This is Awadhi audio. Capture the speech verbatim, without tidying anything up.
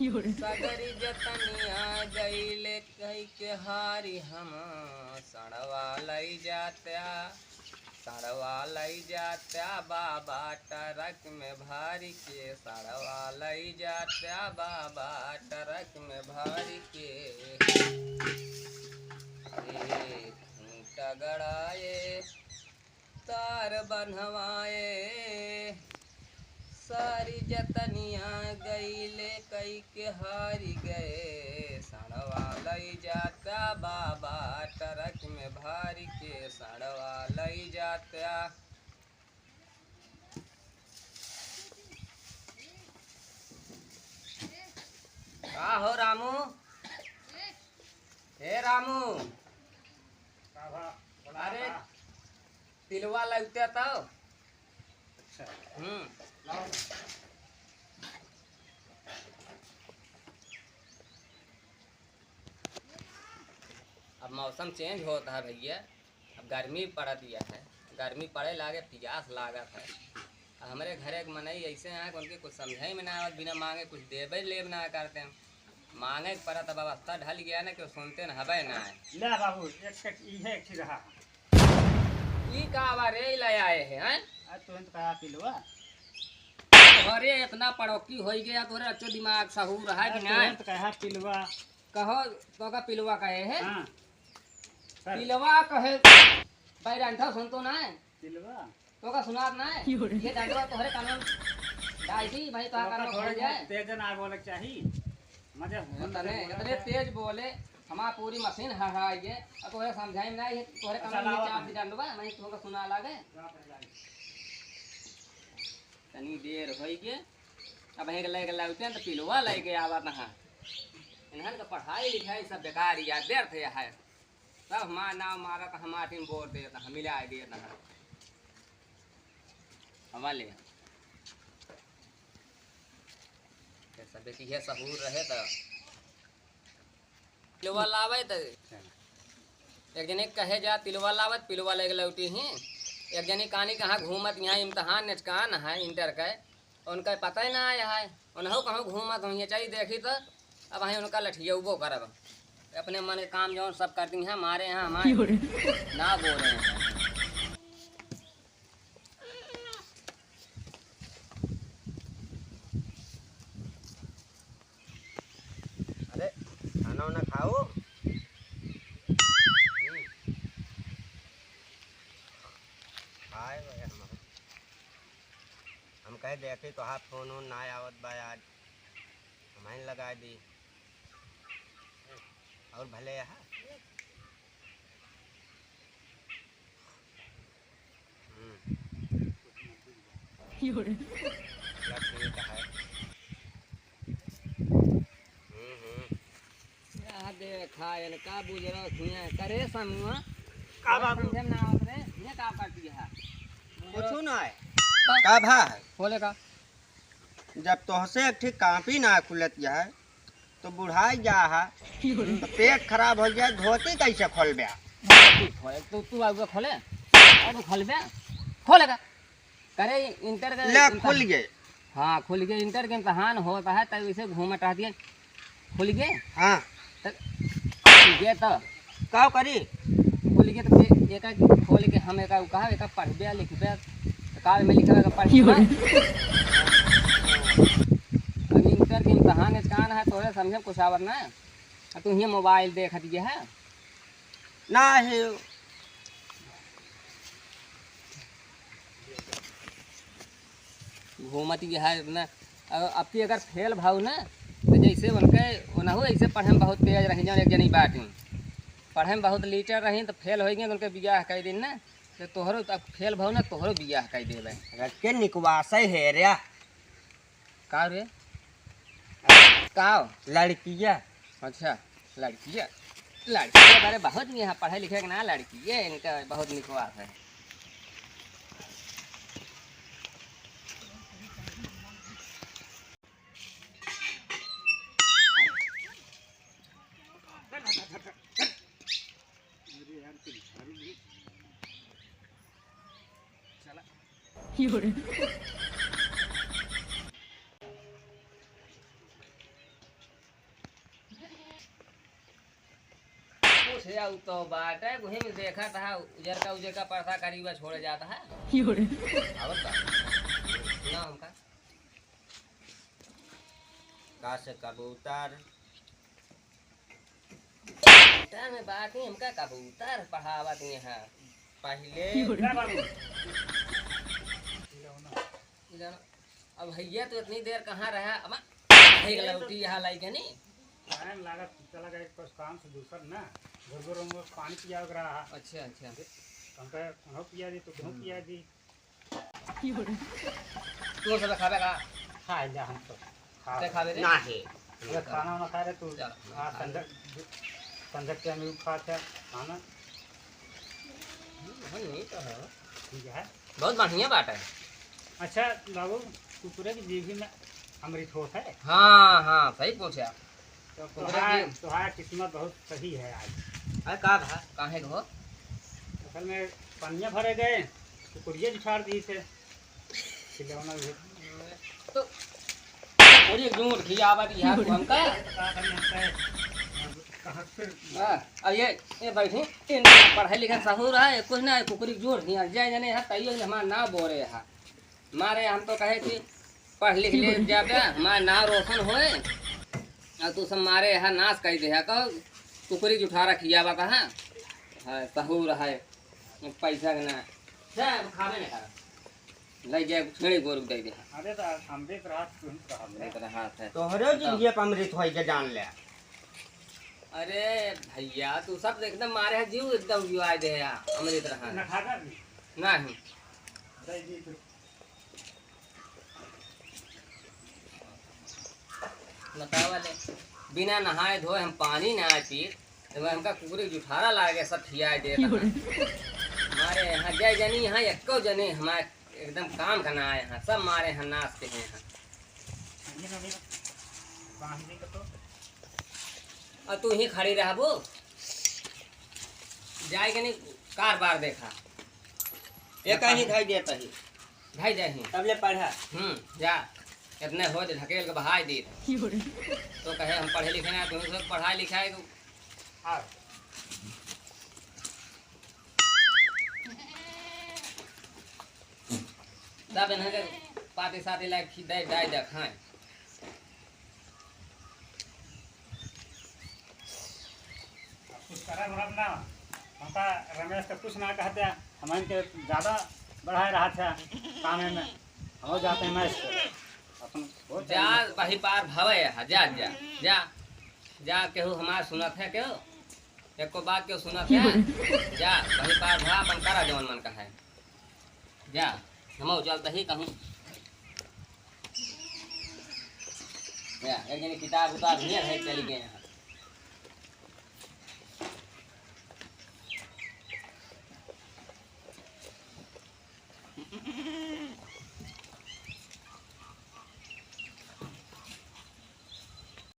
सगरी जतनिया गईले कई के हारी हम, सड़वा लई जात्या, सड़वा लई जात्या बाबा ट्रक में भरी के, सड़वा लई जात्या बाबा ट्रक में भरी के। ए खूंटा गड़ाए तार बन्हवाए, सारी जतनिया गईले कई के हारी गए। सड़वा लई जात्या बाबा ट्रक में भरी के, सड़वा लई जात्या। का हो रामू? हे रामू, का भा? बोला अरे, का? तिलवा लौटे तो। अच्छा। हम्म। लाओ। अब मौसम change होत है भैया, अब गर्मी पड़त है, गर्मी पड़े लागे, पियास लागत है। अब हमरे घरे के मनई ऐसे हैं कि उनके कुछ समझे में ना आवत, बिना मांगे कुछ देबे लेब ना करते हैं। मांगे के पड़त, अब अवस्था ढल गया ना कि वो सुनते न हबे ना है। ले बाबू, एक से इहे एक ही रहा। ई का बा रे, ले आए हैं, हैं? आज तुरंत कहा पिलवा। अरे इतना पड़ोकी होई गया, तोरे अच्छो दिमाग सहूर है कि आज ना? तुरंत कहा पिलवा। कहो, तो का पिलवा कहे है? हाँ। सर। पिलवा कहे, बैरंठा सुन तो ना है? पिलवा। तो का सुनात ना है? ये डंडवा तोहरे कान में डाल दी, भाई, तो तो कान में थोड़े खोल जाए। तेज ना बोले के चाही। मजे इतने, इतने तेज बोले, हमार पूरी मशीन हहराई है, और तोहरे समझाई में ना, ये तोहरे कान में चाप दी डंडवा, नहीं तो का सुना लागे। तनी देर होई के, अब एक लेके लौटे तो पिलवा लेके आवत है। इन्हन का पढ़ाई लिखाई सब बेकार या व्यर्थ है। सब हमार नाम मारत, हमार टीम बोल देत, हम मिला देत। हवा ले। ये सब बेटी है, सहूर रहे तो पिलवा लावे तो एक जने कहे जा तिलवा लावत, पिलवा लेके लौटी ही। एक जनी कहानी कहाँ घूमत, यहाँ इम्तहान नचकान है इंटर के, उनका पता ही ना आया है, उनहु कहूँ घूमत हुई है, चाहिए देखी तो अब वहीं उनका लठियउबो करब। अपने मन के काम जौन सब करती हैं, हमारे यहाँ हमारे ना बोल रहे हैं। अरे, खाना वाना खाओ। हम्म। खाए भाई हम। हम कहे देखी तोहार फोन वोन ना आवत बा आज, हम ही लगा दी। और भले यहाँ। हम्म। योरे। चला ठीक है। हम्म, हम्म। यह देखा, इनका बुजुर्ग हुए हैं। करे समूह। का बाबू? समझे में ना आवत रे, ये का करती है? कुछ ना है। का? का भा है? बोले का? जब तोहसे एक ठे कापी ना खुलत है, तो बुढ़ाई जा है, तो पेट खराब हो जाए, धोती कैसे खोलबे? धोती खोले, तू, तू आगे खोले, और खोलबे, खोलेगा। करे इंटर के ले, इम्तहान। खुल गए। हाँ, खुल गए, इंटर के इम्तहान होता है, तब इसे घूमत रहती है। खुल गए? हाँ। तो खुल गए तो? का करी? खुल गए तो फिर एका खोल के हम एका कहा, एका पढ़बे, लिखबे, तो का में लिखबे, एका पढ़बे। अभी इंटर के इम्तहान इचकान है, तोरे समझे में कुछ आवत ना है। आ तू हियाँ मोबाइल देखत ये है। नाही। घूमत ये है ना। अब, अब की अगर फेल भाऊ ना, तो जैसे उनके, उनहु ऐसे पढ़े में बहुत तेज रही, जौन एक जनी बाटी। पढ़े में बहुत लीटर रही, तो फेल होइ गए, तो उनके बियाह कइ दिन ना, तो तोहरो, अब फेल भाऊ ना, तोहरो बियाह कइ देबे। रख के निकवासे है रे। का रे? का? लड़किया। अच्छा, लड़किया। लड़किया बारे बहुत यहाँ पढ़े लिखे के ना, लड़किया इनका बहुत निकवास है। से आउ तो बाटे, वही में देखा था, उजर का, उजर का पर्दा करीबा छोड़े जाता है। योरे। आवत बा। ना हमका। का से कबूतर? बेटा में बात ही हमका कबूतर पढ़ावत ही हैं। पहिले योरे। ई जाना। अब भैया तो इतनी देर कहाँ रहा? अब एक लौटी यहाँ लाई के नहीं। टाइम लागत, चला गए कुछ काम से दूसर ना। घुरघुर उनको पानी पिया रहा। अच्छा, अच्छा। हमका उन्हों पिया दी तो तुम हम्म। पिया दी। तू सब खाबे का? खा जा हम तो। खा। ते खाबे रे? ना है। अरे खाना वाना खा रहे तू। चल। आज संझा, संझा के हम खा थे खाना। हम्म, नहीं तो है। ठीक है। बहुत बढ़िया बात है। अच्छा बाबू, कुकुरे की जीभी में अमृत होत है। हाँ, हाँ, सही पूछा। तो कुकुरे तोहार, की तोहार किस्मत बहुत सही है आज। अरे का भा, काहे को? असल में पनिया भरे गए, कुकुरिया जुठार दी थे। खिलौना भी। तो कुकुरी जूठ खियावा दी है तू हमका। का करी हमका? कहाँ से? हाँ, अब ये, ये बैठी, इन पढ़े लिखे सहूर है, कुछ ना है, कुकुरी जूठ खिया, जाए जाने है, तैयो हमार नाव बोरे है। मारे हम तो कहे कि पढ़ लिख ले जाबे, हमार नाव रोशन होए, और तू सब मारे है नाश कर दे है, कहो कुकुरी जुठारा खियावा कहाँ? हाँ, सहूर है, पैसा के ना, छे, अब खाबे ना करा। ले जाए, छेड़ी गोरू दे दे। अरे तो अमृत रहा, तू ही तो रहा। अमृत रहा है। तोहरे बताओ। जिंदगी पर अमृत होई के जान ले। अरे भैया, तू सब एकदम मारे है, जीव एकदम जुआई दे है, अमृत रहा है। ना खाकर भी? नहीं। दे दी तो। बतावा ले, बिना नहाए धोए हम पानी ना पी, तो हमका कुकुरी जुठारा लागे, सब खियाए दे रहा। मारे यहाँ जय जनी, यहाँ एको जने हमारे एकदम काम का ना आए हैं, सब मारे हैं, नाश के हैं यहाँ। और तू ही खड़ी रहबो, जाए के नहीं, कार बार देखा। ये कहीं धई देता ही। भाई जाए ही। तब ले पढ़ा। हम्म, जा। इतने हो जे ढकेल के बहाई दी। तो कहे हम पढ़े लिखे ना, तुम सब पढ़ाई लिखाई को। हाँ। तब इन्हें के पाती साती लाए खी-, दे, दे, दे, खाएं। कुछ करब उरब ना, हमका रमेश के कुछ ना कहते, हम इनके ज्यादा बढ़ाए रहा था काम में, हम जाते हैं मैच पे, अपन हो जा, जाए। वही पार भावे है, जा, जा, जा, जा, केहू हमार सुनत है केहू? एको बात केहू सुनत है? जा, वही पार भा, अपन करा जवन मन का है। जा, हमहू चलत ही कहूँ। या, एक जने किताब उताब हियाँ है, चली गए हैं।